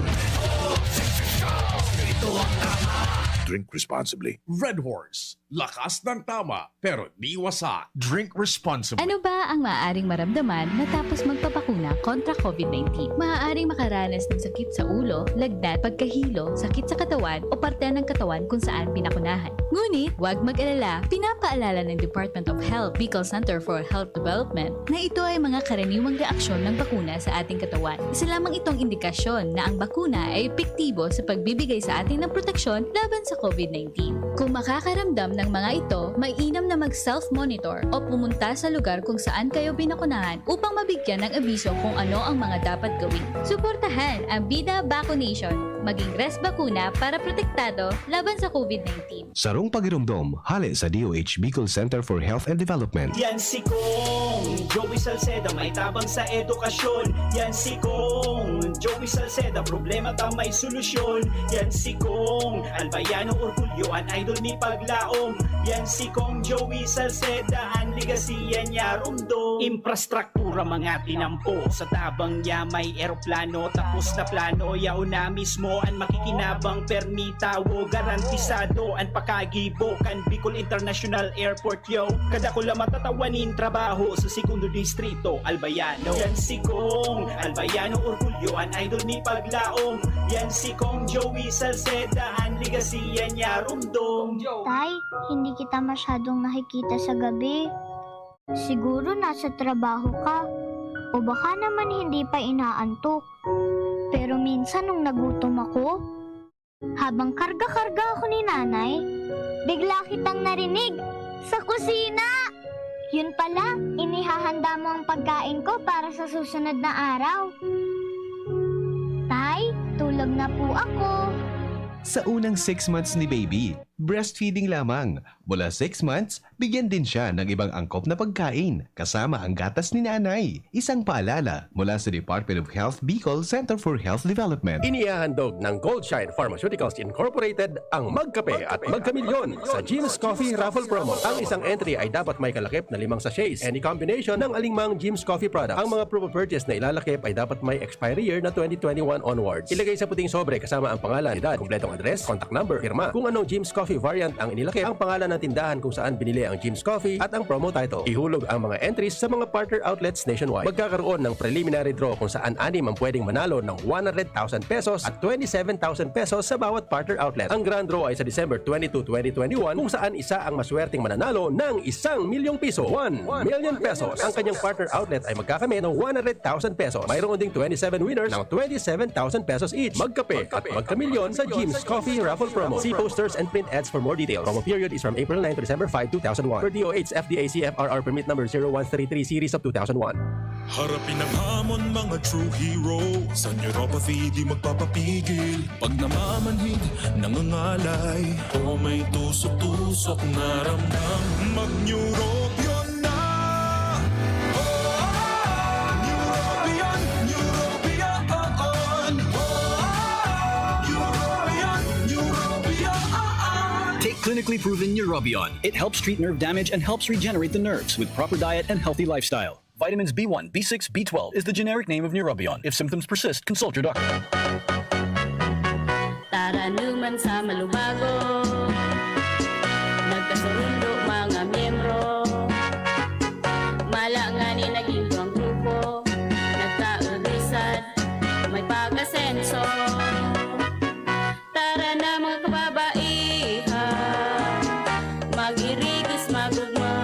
Drink responsibly. Red Horse. Lakas ng tama, pero di wasa. Drink responsibly. Ano ba ang maaaring maramdaman matapos magpabakuna kontra COVID nineteen? Maaaring makaranas ng sakit sa ulo, lagnat, pagkahilo, sakit sa katawan o parte ng katawan kung saan binakunahan. Ngunit, huwag mag-alala, pinapaalala ng Department of Health, Bicol Center for Health Development, na ito ay mga karaniwang reaksyon ng bakuna sa ating katawan. Isa lamang itong indikasyon na ang bakuna ay epektibo sa pagbibigay sa atin ng proteksyon laban sa COVID nineteen. Kung makakaramdam ng mga ito, mainam na mag-self-monitor o pumunta sa lugar kung saan kayo binakunahan upang mabigyan ng abiso kung ano ang mga dapat gawin. Suportahan ang Bida Vaccination. Maging res bakuna para protektado laban sa COVID nineteen. Sarong pagiromdom, hale sa D O H Bicol Center for Health and Development. Yan si Kong Joey Salceda, may tabang sa edukasyon. Yan si Kong Joey Salceda, problema ta may solusyon. Yan si Kong Albayano Orgulyo, an idol ni paglaom. Yan si Kong Joey Salceda, an legacy yan niya rumdom. Infrastruktura mga tinampo, sa tabang niya may eroplano. Tapos na plano, yaon na mismo an makikinabang, permi tawo, garantisado an pakagibo kan Bicol International Airport, yo. Kadakula matatawa nin trabaho sa Segundo Distrito, Albayano. Yan si Kong Albayano Orgulyo, an idol ni paglaom. Yan si Kong Joey Salceda, an legacy yan niya rumdom. Tay, hindi kita masyadong nakikita sa gabi. Siguro nasa trabaho ka. O baka naman hindi pa inaantok. Pero minsan nung nagutom ako, habang karga-karga ako ni Nanay, bigla kitang narinig sa kusina! Yun pala, inihahanda mo ang pagkain ko para sa susunod na araw. Tay, tulog na po ako. Sa unang six months ni baby, breastfeeding lamang. Mula six months, bigyan din siya ng ibang angkop na pagkain, kasama ang gatas ni nanay. Isang paalala mula sa Department of Health Bicol Center for Health Development. Inihahandog ng Goldshine Pharmaceuticals Incorporated ang Magkape at Magkamilyon sa Jim's Coffee Raffle Promo. Ang isang entry ay dapat may kalakip na limang sachets. Any combination ng alingmang Jim's Coffee product. Ang mga proof of purchase na ilalakip ay dapat may expiry year na twenty twenty-one onwards. Ilagay sa puting sobre kasama ang pangalan, edad, kompletong address, contact number, pirma. Kung anong Jim's Coffee variant ang inilakip, ang pangalan ng tindahan kung saan binili ang Jim's Coffee at ang promo title. Ihulog ang mga entries sa mga partner outlets nationwide. Magkakaroon ng preliminary draw kung saan anim ang pwedeng manalo ng one hundred thousand pesos at twenty-seven thousand pesos sa bawat partner outlet. Ang grand draw ay sa December twenty-two, twenty twenty-one, kung saan isa ang maswerteng mananalo ng isang milyong piso, one million pesos. Ang kanyang partner outlet ay magkakamit ng one hundred thousand pesos. Mayroon ding twenty-seven winners ng twenty-seven thousand pesos each. Magkape at magkamilyon sa Jim's Coffee Raffle Promo. See posters and print ads for more details. Promo period is from April nine to December five, two thousand one. Per D O H F D A C F R R permit number zero one three three series of two thousand one. Harapin ang hamon, mga true hero. Sa neuropathy, di magpapapigil. Pag namamanhid, nangangalay, o may tusok-tusok na ramdam, mag-Neurobion na! Oh, Neurobion, Neurobion, oh, oh. Neurobion, Neurobion. Take clinically proven Neurobion. It helps treat nerve damage and helps regenerate the nerves with proper diet and healthy lifestyle. Vitamins B one, B six, B twelve is the generic name of Neurobion. If symptoms persist, consult your doctor. Taranuman sa malubago, nagkasurundo mga miyembro. Mala ngani naging duwang grupo, nagkaulisan, may pag-asenso. Tara na, mga kababaihan, mag-irigis, mag-ugma.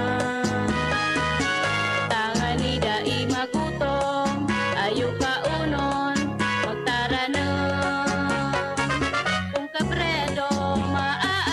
Tangani dai magutom, ayo kaonon, magtaranom. Kung kabredo, maa-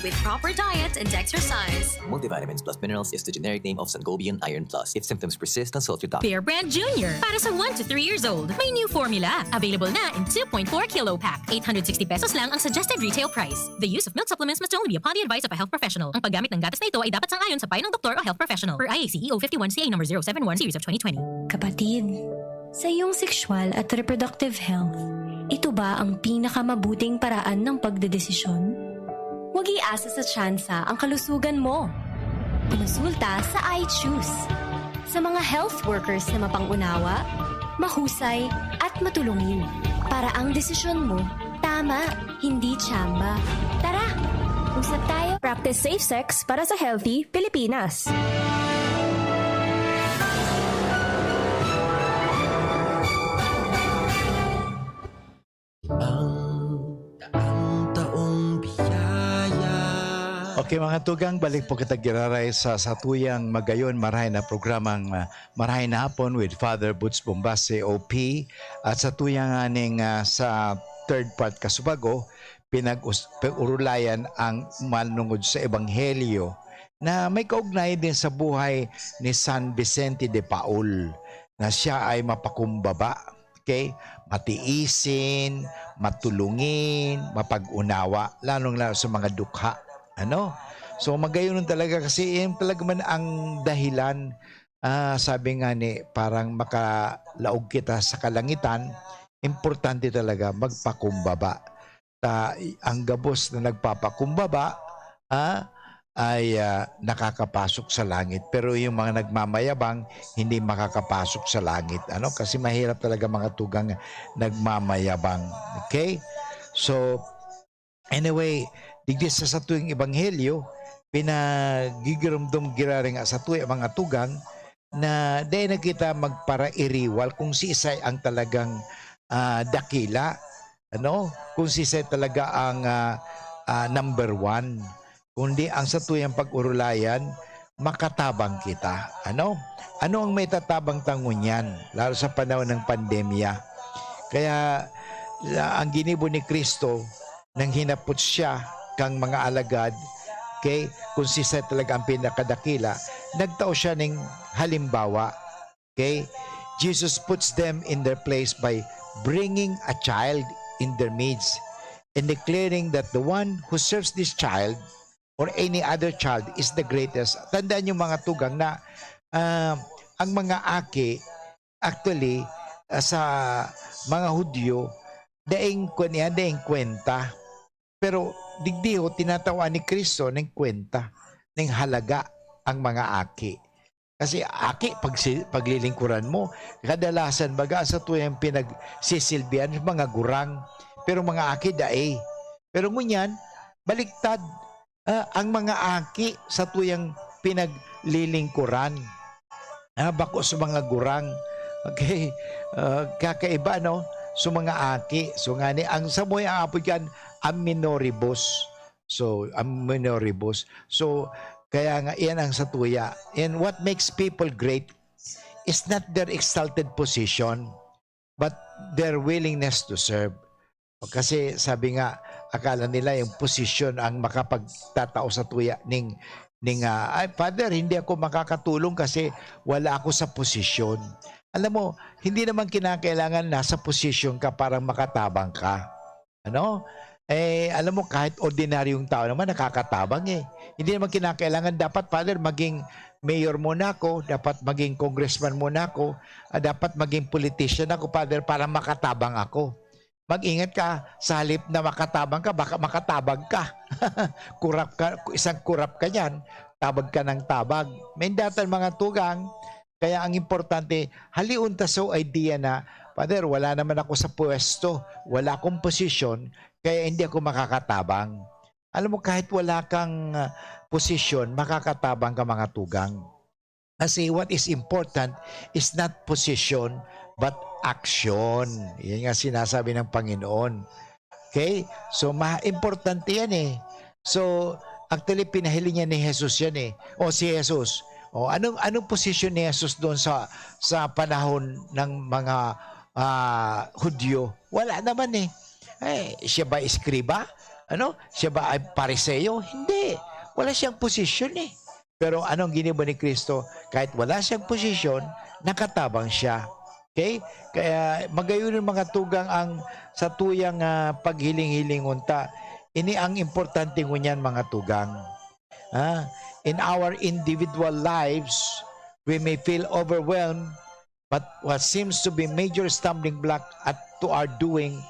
with proper diet and exercise. Multivitamins plus minerals is the generic name of Sangobion Iron Plus. If symptoms persist, consult your doctor. Bear Brand Junior para sa one to three years old. May new formula. Available na in two point four kilo pack. Eight hundred sixty pesos lang ang suggested retail price. The use of milk supplements must only be upon the advice of a health professional. Ang paggamit ng gatas na ito ay dapat sang-ayon sa payo ng doktor o health professional. Per I A C E O fifty-one C A number zero seven one series of twenty twenty. Kapatid, sa iyong sexual at reproductive health, ito ba ang pinakamabuting paraan ng pagdedesisyon? Huwag iasa sa tsansa ang kalusugan mo. Kumonsulta sa I Choose. Sa mga health workers na mapang-unawa, mahusay at matulungin para ang desisyon mo tama, hindi tsamba. Tara, usap tayo. Practice safe sex para sa healthy Pilipinas. Ang daang taong biyaya. Okay, mga tugang, balik po kita giraray sa satuyang magayon, marahay na programang, ah, Marahay na Hapon with Father Boots Bombase, O P. At sa tuyang aning, ah, sa third part kasubago, pinag-us-, pag-urulayan ang manungod sa Ebanghelyo na may kaugnay din sa buhay ni San Vicente de Paul, na siya ay mapakumbaba, okay? Matiisin, matulungin, mapag-unawa, lalong-lalo sa mga dukha. Ano? So, magayon talaga kasi yan talaga man ang dahilan. Ah, sabi nga ni, parang makalaog kita sa kalangitan, importante talaga magpakumbaba. Ta, ang gabos na nagpapakumbaba, ah, ay, ah, nakakapasok sa langit. Pero yung mga nagmamayabang, hindi makakapasok sa langit. Ano? Kasi mahirap talaga, mga tugang, nagmamayabang. Okay? So, anyway, digdi sa satuyang ebanghelyo, pinagigiromdom giraray nga satuya, mga tugang, na dai na kita magparairiwal kung siisay ang talagang, ah, dakila, ano? Kung siisay talaga ang, ah, ah, number one. Kundi ang satuyang pag-urulayan, makatabang kita, ano? Ano ang maitatabang ta ngunyan, lalo sa panahon ng pandemya? Kaya, ah, ang ginibo ni Cristo, nang hinapot siya kan mga alagad, okay, kung siisay talaga ang pinakadakila, nagtao siya ning halimbawa, okay? Jesus puts them in their place by bringing a child in their midst and declaring that the one who serves this child or any other child is the greatest. Tandaan niyo, mga tugang, na, ah, ang mga aki, actually, ah, sa mga Hudyo, daing kuwan yan, daing kwenta. Pero digdi ho, tinatawan ni Cristo ning kwenta, ning halaga ang mga aki. Kasi aki, pagsi-, paglilingkuran mo, kadalasan baga sa tuyang pinagsisilbihan, mga gurang. Pero mga aki, dai. Pero ngunyan, baliktad. Ah, ang mga aki sa tuyang pinaglilingkuran. Ah, bako sa mga gurang. Okay? Ah, kakaiba, no? So, mga aki. So, ngani, ang samoy ang apod kan aminoribus. So, aminoribus. So, kaya nga, iyan ang satuya. And what makes people great is not their exalted position, but their willingness to serve. Kasi sabi nga, akala nila yung posisyon ang makapagtatao sa tuya ning, ning, ah, "Ay, Father, hindi ako makakatulong kasi wala ako sa posisyon." Alam mo, hindi naman kinakailangan nasa posisyon ka para makatabang ka. Ano? Eh, alam mo, kahit ordinaryong tao naman, nakakatabang eh. Hindi naman kinakailangan dapat, Father, maging mayor muna ako, dapat maging congressman muna ako, ah, dapat maging politician ako, Father, para makatabang ako. Mag-ingat ka, sa halip na makatabang ka, baka makatabag ka. Kurap ka, isang kurap ka niyan, tabag ka ng tabag. May datan mga tugang, kaya ang importante, halion ta sa idea na, "Father, wala naman ako sa pwesto, wala akong posisyon, kaya hindi ako makakatabang." Alam mo, kahit wala kang, ah, posisyon, makakatabang ka, mga tugang. Kasi what is important is not position, but action. Yan nga sinasabi ng Panginoon. Okay? So, ma importante yan eh. So, actually, pinahiling niya ni Jesus yan eh. O si Jesus. O, anong, anong posisyon ni Jesus doon sa, sa panahon ng mga, ah, Hudyo? Wala naman eh. Eh, siya ba eskriba? Ano? Siya ba ay Pariseo? Hindi. Wala siyang posisyon eh. Pero anong ginibo ni Kristo? Kahit wala siyang posisyon, nakatabang siya. Okay? Kaya magayon, mga tugang, ang satuyang, ah, paghiling-hilingon ta. Ini ang importante ngunyan, mga tugang. Ah, in our individual lives, we may feel overwhelmed, but what seems to be major stumbling block at to our doing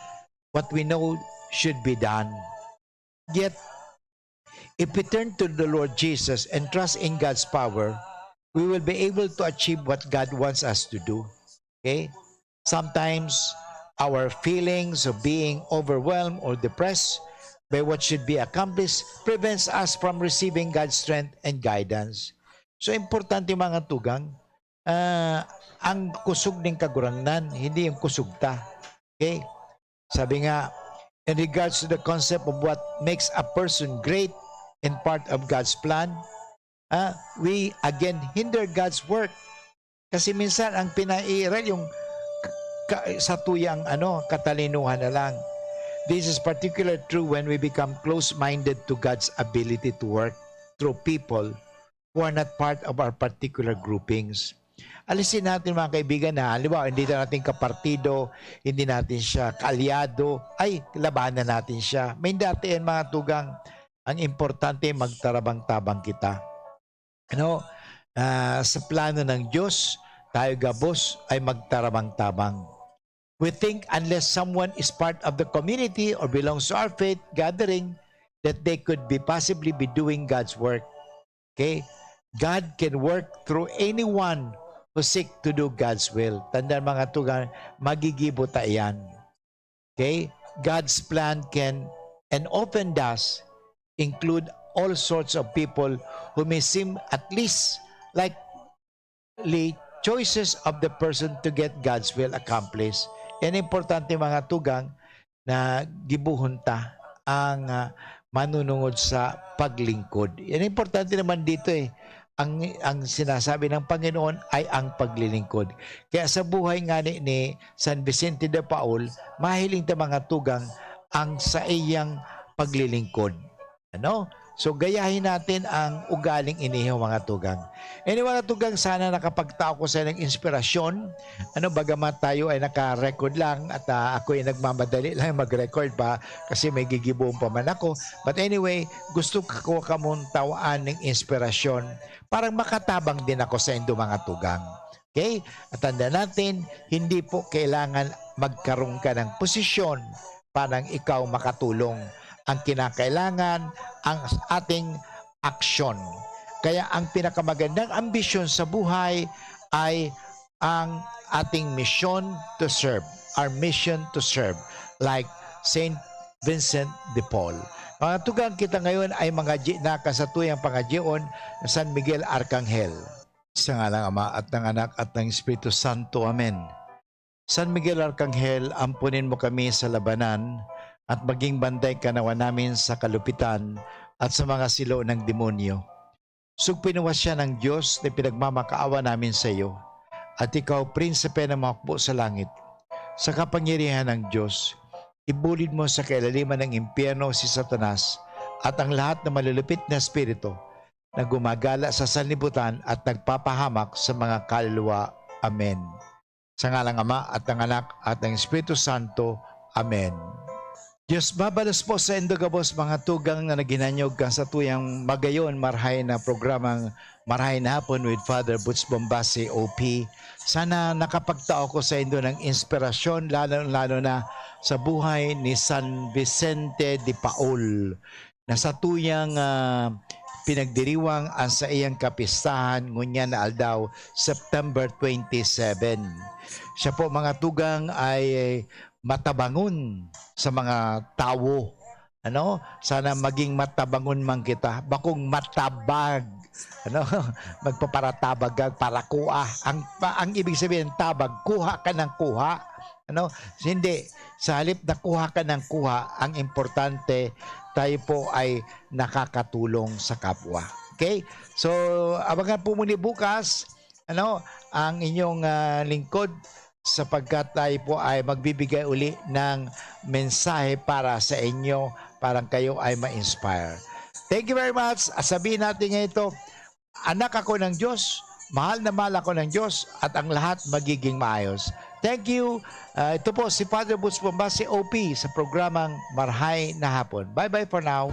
what we know should be done. Yet, if we turn to the Lord Jesus and trust in God's power, we will be able to achieve what God wants us to do. Okay? Sometimes, our feelings of being overwhelmed or depressed by what should be accomplished prevents us from receiving God's strength and guidance. So, importante, mga tugang, ah, ang kusog ning Kagurangnan, hindi yung kusog ta. Okay? Sabi nga, in regards to the concept of what makes a person great and part of God's plan, ah, we again hinder God's work. Kasi minsan ang pinairal yung ka-, satuyang ano, katalinuhan na lang. This is particularly true when we become close-minded to God's ability to work through people who are not part of our particular groupings. Alisin natin, mga kaibigan, na halimbawa, hindi na natin kapartido, hindi natin siya kaalyado, ay, labanan natin siya. May dati yan, mga tugang. Ang importante, magtarabang-tabang kita. Ano? Ah, sa plano ng Diyos, tayo gabos ay magtarabang-tabang. We think unless someone is part of the community or belongs to our faith gathering, that they could be possibly be doing God's work. Okay? God can work through anyone who seek to do God's will. Tandaan, mga tugang, magigibo ta iyan. Okay? God's plan can and often does include all sorts of people who may seem at least likely choices of the person to get God's will accomplished. Yan importante, mga tugang, na gibohon ta ang, ah, manunungod sa paglingkod. Yan importante naman dito eh. Ang, ang sinasabi ng Panginoon ay ang paglilingkod. Kaya sa buhay nga ni, ni San Vicente de Paul, mahiling ta, mga tugang, ang saiyang paglilingkod. Ano? So, gayahin natin ang ugaling iniho, mga tugang. Anyway, mga tugang, sana nakapagtao ko sa ng inspirasyon. Ano, bagamat tayo ay naka-record lang at, ah, ako ay nagmamadali lang mag-record pa kasi may gigibohon pa man ako. But anyway, gusto ko kamong tawaan ng inspirasyon para makatabang din ako sa indo, mga tugang. Okay? At tandaan natin, hindi po kailangan magkaroon ka ng posisyon para ikaw makatulong. Ang kinakailangan, ang ating aksyon. Kaya ang pinakamagandang ambisyon sa buhay ay ang ating mission to serve, our mission to serve, like Saint Vincent de Paul. Mga tugang, kita ngayon ay mga ji-, naka sa tuyang pangadyoon na San Miguel Arcangel. Sa ngalang Ama, at ng Anak, at ng Espiritu Santo. Amen. San Miguel Arcangel, ampunin mo kami sa labanan at maging bantay ka nawa namin sa kalupitan at sa mga silo ng demonyo. Sugpin mo siya ng Diyos na pinagmamakaawa namin sa iyo, at ikaw, prinsipe ng mga hukbo sa langit. Sa kapangyarihan ng Diyos, ibulid mo sa kailaliman ng impyerno si Satanas at ang lahat ng malulupit na espiritu na gumagala sa sanlibutan at nagpapahamak sa mga kaluluwa. Amen. Sa ngalang Ama, at ng Anak, at ng Espiritu Santo. Amen. Diyos mabalos po sa indo gabos, mga tugang, na naghinanyog kan satuyang magayon, marahay na programang Marahay na Hapon with Father Butch Bombasi, O P. Sana nakapagtao ko sa indo ng inspirasyon, lalo, lalo na sa buhay ni San Vicente de Paul, na satuyang, ah, pinagdiriwang ang saiyang kapistahan ngunyan na aldaw, September twenty-seven. Siya po, mga tugang, ay matabangon sa mga tawo. Ano? Sana maging matabangon man kita. Bakong matabag. Ano? Magpaparatabag ka, parakua. Ang, ang ibig sabihin ng tabag, kuha ka ng kuha. Ano? Hindi. Sa halip na kuha ka ng kuha, ang importante, tayo po ay nakakatulong sa kapwa. Okay? So, abangan po muli bukas, ano, ang inyong, ah, lingkod, sapagkat tayo po ay magbibigay uli ng mensahe para sa inyo, parang kayo ay ma-inspire. Thank you very much. At sabihin natin ngayon ito, "Anak ako ng Diyos, mahal na mahal ako ng Diyos, at ang lahat magiging maayos." Thank you. Ah, ito po si Father Boots Bombas, si O P, sa programang Marhay na Hapon. Bye-bye for now.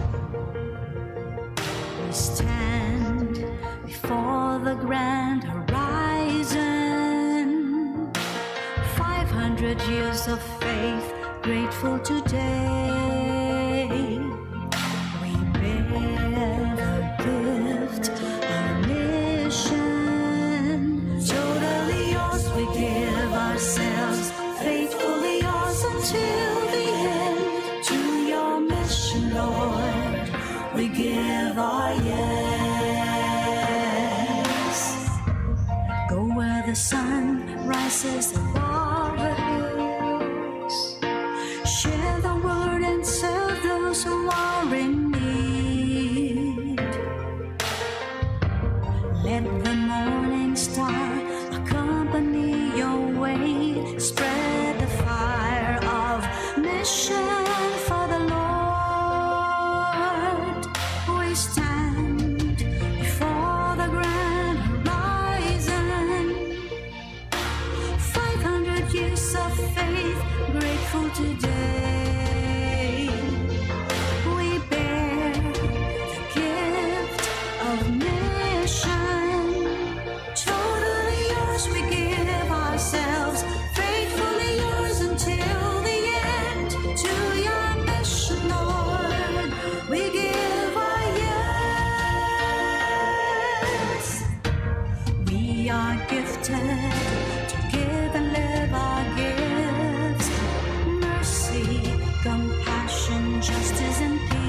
We stand before the grand horizon. Five hundred years of faith, grateful today. We bear the gift of mission. Totally yours, we give ourselves. Faithfully yours until the end. To your mission, Lord, we give our yes. Go where the sun rises above the hills. Share the word and serve those who are in need. Let the morning star accompany your way. Spread the fire of mission for the Lord. We stand before the grand horizon. Five hundred years of faith, grateful today. We bear the gift of mission. Totally yours, we give ourselves. Faithfully yours until the end. To your mission, Lord, we give our yes. We are gifted to give and live our gifts. Mercy, compassion, justice, and peace.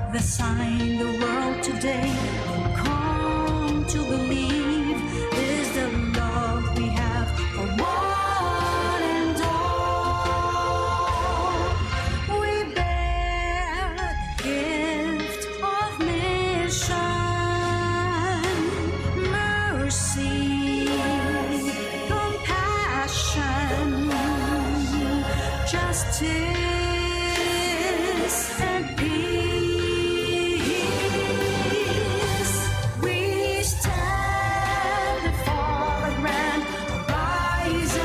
The sign the world today will come to believe is the love we have for one and all. We bear the gift of mission, mercy, compassion, justice, and peace. We stand before the grand horizon.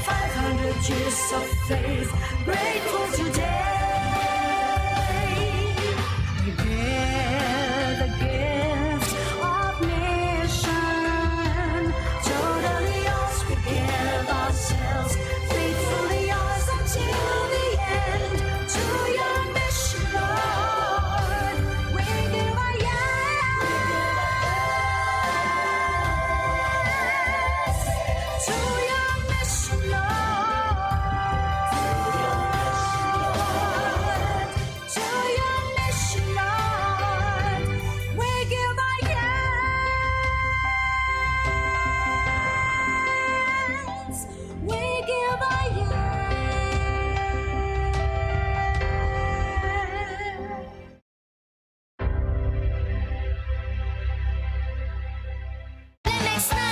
Five hundred years of faith, grateful today. We bear the gift of mission. Totally yours, we give ourselves. Faithfully yours until the end. To your mission, Lord, we give our yes. To your mission, Lord. To your mission, Lord. We give our yes. We give our yes. Flemex na!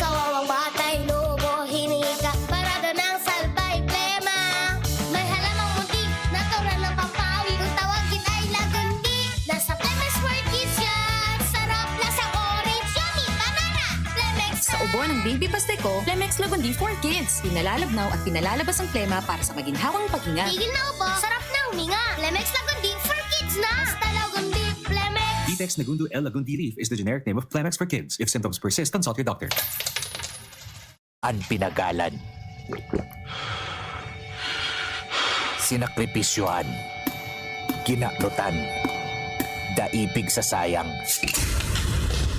Kawawang batay, lobo, hinika, parada ng salbay, plema. May halamang munti, natural na pampawi. Kung tawagin ay lagundi, nasa Flemex for Kids yan. Sarap, lasang orange, yummy, banana. Flemex Sa na! Ubo ng baby pastiko, Flemex Lagundi for Kids. Pinalalabnaw at pinalalabas ang plema para sa maginhawang paghinga. Tigil na ubo, sarap na huminga. Flemex Lagundi for Kids na! Basta Lagundi, Flemex! Vitex Nagundo L Lagundi Leaf is the generic name of Flemex for Kids. If symptoms persist, consult your doctor. An pinagalan, sinakripisyohan, kinaklotan, dai pigsasayang.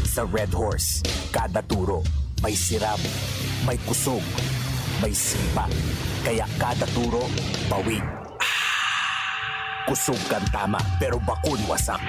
Sa Red Horse, kada turo may siram, may kusog, may sipa. Kaya kada turo, bawig. Kusog kan tama, pero bakun wasak.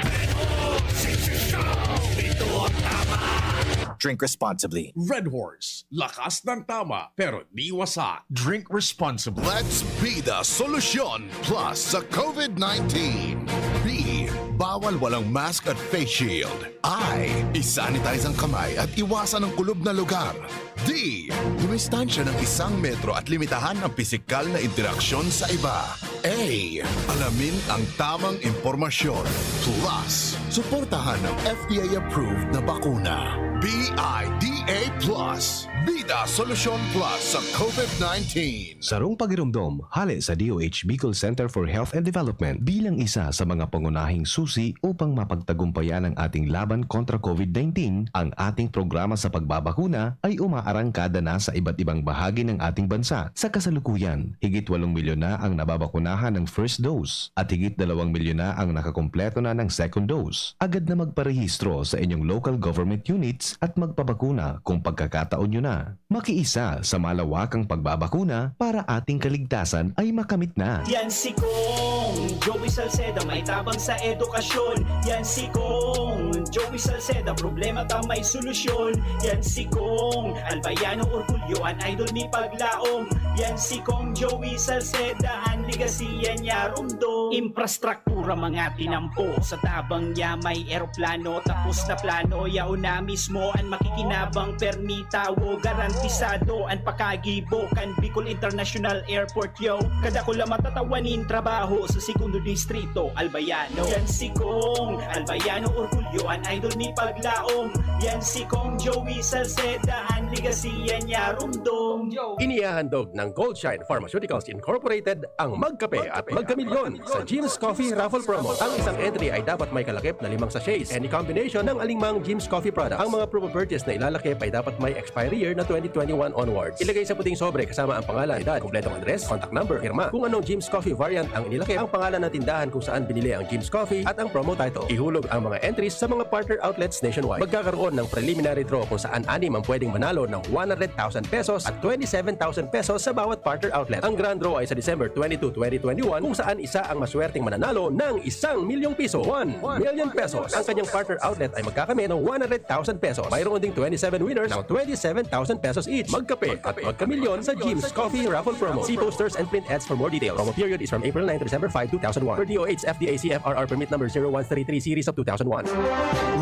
Drink responsibly. Red Horse, lakas ng tama, pero di wasak. Drink responsibly. Let's be the solution plus sa COVID nineteen. Be Bawal walang mask at face shield. I. I-sanitize ang kamay at iwasan ang kulob na lugar. D. Dumistansya ng isang metro at limitahan ang pisikal na interaksyon sa iba. A. Alamin ang tamang impormasyon. Plus, suportahan ng F D A-approved na bakuna. B I D A plus. Bida Solusyon Plus sa COVID nineteen. Sarong pagiromdom, hale sa D O H Bicol Center for Health and Development. Bilang isa sa mga pangunahing susi upang mapagtagumpayan ang ating laban kontra COVID nineteen, ang ating programa sa pagbabakuna ay umaarangkada na sa iba't ibang bahagi ng ating bansa. Sa kasalukuyan, higit walong milyon na ang nababakunahan ng first dose at higit dalawang milyon na ang nakakompleto na ng second dose. Agad na magparehistro sa inyong local government units at magpabakuna kung pagkakataon nyo na. Makiisa sa malawakang pagbabakuna para ating kaligtasan ay makamit na. Yan si Kong Joey Salceda, may tabang sa edukasyon. Yan si Kong Joey Salceda, problema ta may solusyon. Yan si Kong Albayano Orgulyo, an idol ni paglaom. Yan si Kong Joey Salceda, an legacy yan niya rumdom. Infrastruktura mga tinampo, sa tabang niya may eroplano. Tapos na plano, yaon na mismo an makikinabang. Permi tawo, garantisado an pakagibo kan Bicol International Airport, yo. Kadakula matatawan nin trabaho sa segundo distrito, Albayano. Yan si Kong Albayano Orgulyo, an idol ni paglaom. Yan si Kong Joey Salceda, an legacy yan niya rumdom. Inihahandog ng Goldshine Pharmaceuticals Incorporated ang Magkape at Magkamilyon sa Jim's Coffee Raffle Promo. Ang isang entry ay dapat may kalakip na limang sachets, any combination ng alinmang Jim's Coffee product. Ang mga promo purchase na ilalakip ay dapat may expiry year na twenty twenty-one onwards. Ilagay sa puting sobre kasama ang pangalan, edad, kompletong address, contact number, pirma. Kung anong Jim's Coffee variant ang inilakip, ang pangalan ng tindahan kung saan binili ang Jim's Coffee at ang promo title. Ihulog ang mga entries sa mga partner outlets nationwide. Magkakaroon ng preliminary draw kung saan anim ang pwedeng manalo ng one hundred thousand pesos at twenty-seven thousand pesos sa bawat partner outlet. Ang grand draw ay sa December twenty-two, twenty twenty-one, kung saan isa ang maswerteng mananalo ng isang milyong piso, one million pesos. Ang kanyang partner outlet ay magkakamit ng one hundred thousand pesos. Mayroon ding twenty-seven winners ng twenty-seven thousand pesos each. Magkape at magkamilyon sa Jim's Coffee Raffle Promo. See posters and print ads for more details. Promo period is from April nine to December five, two thousand one. Per D O H F D A C F R R permit number zero one three three series of two thousand one.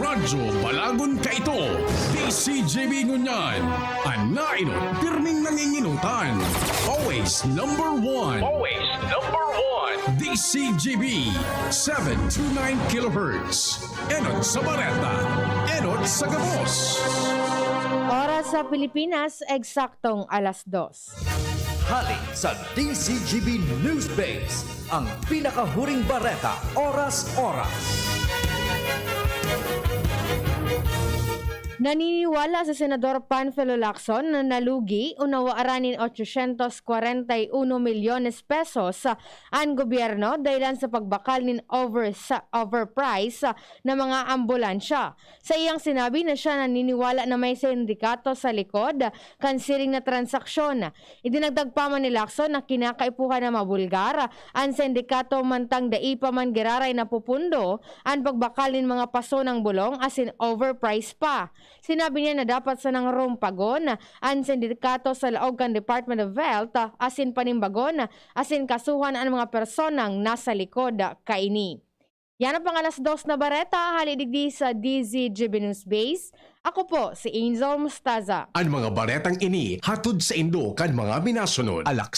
Radyo Balagon kaito, D C G B ngunyan. An nainot, pirming nanginginutan. Always number one. Always number one. D C G B, seven two nine kilohertz. Enot sa bareta, enot sa gabos. Oras sa Pilipinas, eksaktong alas dos. Hali sa D C G B News Base, ang pinakahuring bareta, oras-oras. Naniniwala si Senador Panfilo Lacson na nalugi o nawaran nin ochocientos kwarenta y uno milyones pesos an gobyerno dahilan sa pagbakal nin over-, overprice na mga ambulansya. Sa iyang sinabi na siya naniniwala na may sindikato sa likod kan siring na transaksyon. Idinagdag pa man ni Lacson na kinakaipuhan na mabulgar an sindikato mantang dai pa man giraray napupundo an pagbakal nin mga paso ng bulong asin overprice pa. Sinabi niya na dapat sanang rumpagon an sindikato sa laog kan Department of Health asin panimbagon asin kasuhan an mga personang nasa likod kaini. Yan ang pang alas dos na bareta, hali digdi sa D Z G B News Base. Ako po si Angel Mostaza. An mga baretang ini hatod saindo kan mga minasunod. Alak